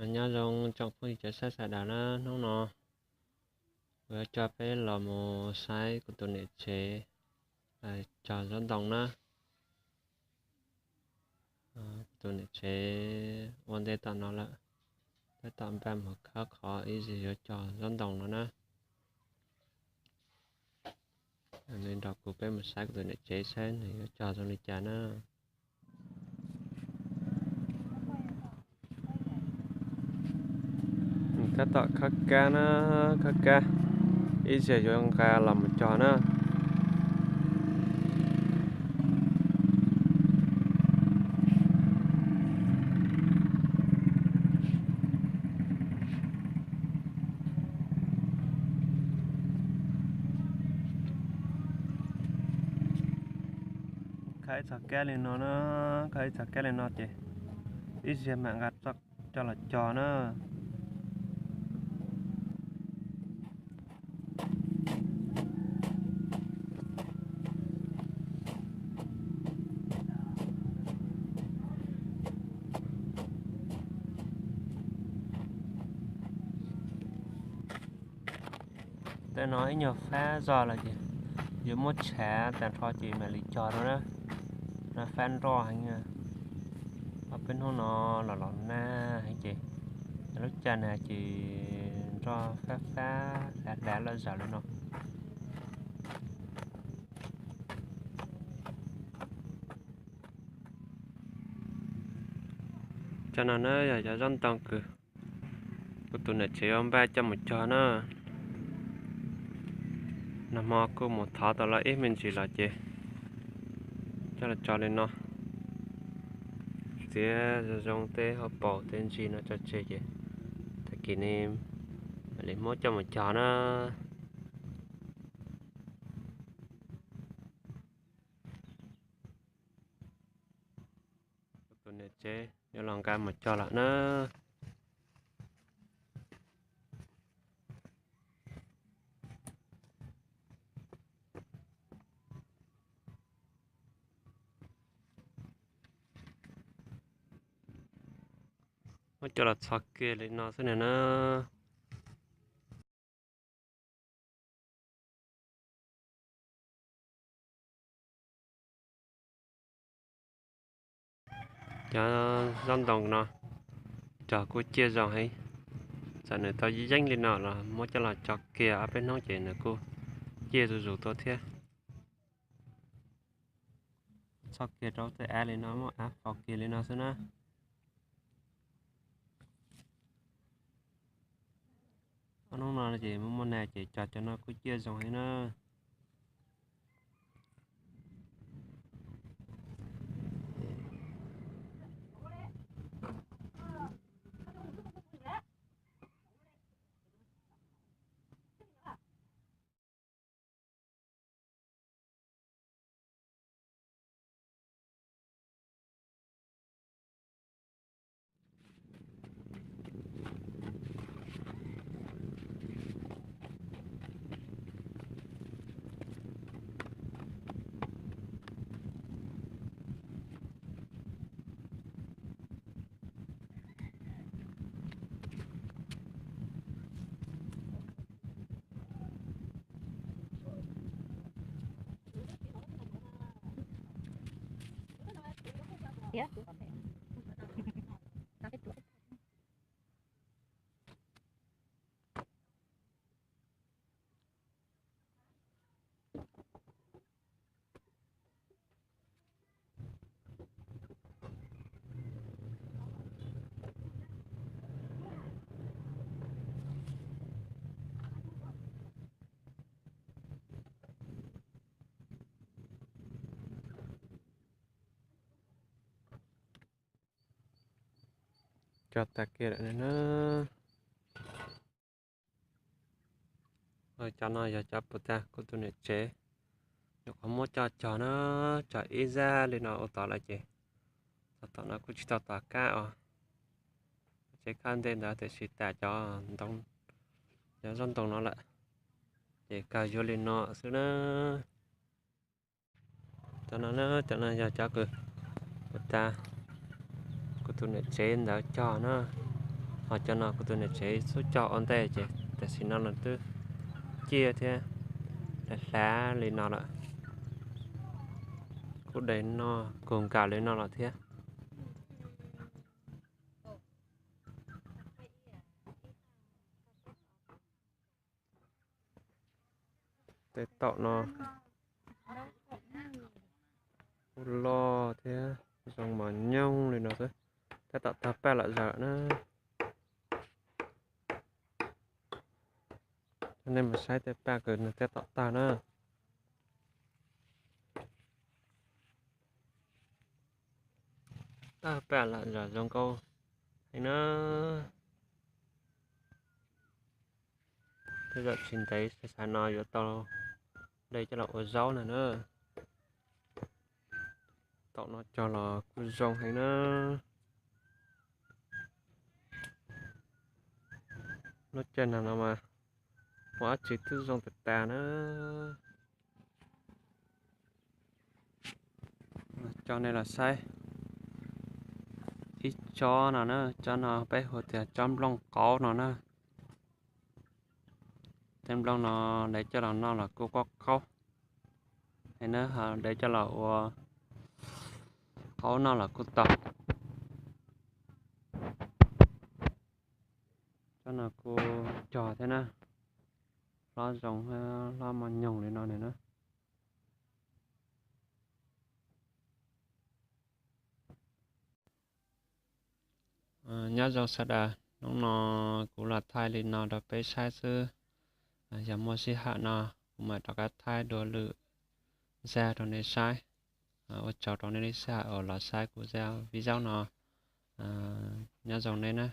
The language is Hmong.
Nyob zoo tsoom phooj ywg cov saib sawv daws na, hnub no kuv yuav coj peb los mus saib kuv tus niam tsev cog zaub ntoo na. Kuv tus niam tsev ua ntej tom no lawm, tab tom npaj mus khawb qhov ib zaug yuav cog zaub ntoo no na. Nrog kuv peb mus saib kuv tus niam tsev saib nws yuav cog zoo li cas na. Tab tom khawb kab na, khawb kab, ib zaug yuav nqa los mus cog na. Khawb ib txoj kab li no na, khawb ib txoj kab li no ces ib zaug mam nqa coj los cog na. Tej no ib nyuag fab zog lawm ces yuav muab tshav tag nrho ces mam li cog rau na. No fab nroj heev, ob peb hnub no los los nag heev ces lub caij no ces nroj fab fab hlav hlav loj zam li no. Cov no na yog cov zaub ntoo kws kuv tus niam tsev ua npaj coj mus cog na. Nag hmo kuj mus thov tau los ib me ntsis los ces coj los tso li no, txiav zoo zoo tej hauv paus tej ntsis no tso tseg ces tag kis ne mam li muab coj mus cog na. Kuv tus niam tsev yuav los nqa mus cog lawm na. Muab coj los txhos kiag li no xwb na. Cov zaub ntoo no cog kuj ciaj zoo heev. Txawm nws tau yeeb li no los muab coj los tso kiag ob peb hnub ces nws kuj ciaj zuj zus tuaj thiab. Txhos kiag rau tej av li no, muab av faus kiag li no xwb na. Ob hnub no ces muaj muaj nag ces cog cov no kuj ciaj zoo heev na. Cog tag kiag lawm na. Cov no yog cov puas tag kuv tus niam tsev nyuam qhuav muab coj cog na, cog ib zaj li no ua tod lawm ces txog tom no kuj tsis tau tom kab os. Tsev kab ntej ntawd tiam sis tas cov ntoo, cov zaub ntoo no lawm ces kawg yuav li no xwb na. Cov no na, cov no yog cov kws puas tag kuv tus niam tsev ntawd cog na. Ho cov no kuv tus niam tsev xub cog ua ntej ces tam sim no los twb ciaj thiab, hlav hlav li no lawm. Kuj de noj kawg nkaus li no lawm thiab. Tej taum no kuj loj thiab, zoo mos nyoog li no xwb. Tab tom tag paj lam zam na. Nej mus saib tej paj kws nws tab tom tag na. Tag paj lam zam zoo nkauj heev na. Tej zaum tsis ntev xav xav no yuav tau de coj los ua zaub na na. Taum no cog los kuj zoo heev na. Lub caij no no mas muaj dab tsi twb zoo tas tas na. Coj nej los saib ib tsob no na, tsob no peb hu tias tsob nplooj qaub no na. Tej nplooj no de coj los noj los kuj qaub qaub, es na ho de coj los ua qaub noj los kuj tau. Tsob no kuj cog thiab na, hlob zoo, hlob mos nyoog li no na. Nyob zoo sawv daws, hnub no kuv los thaij li no rau peb saib xwb. Yog muaj sij hawm no kuv mam rov qab thaij dua lwm zaj rau nej saib. Ua tsaug rau nej lub sij hawm uas los saib kuv zaj video no. Nyob zoo nej na.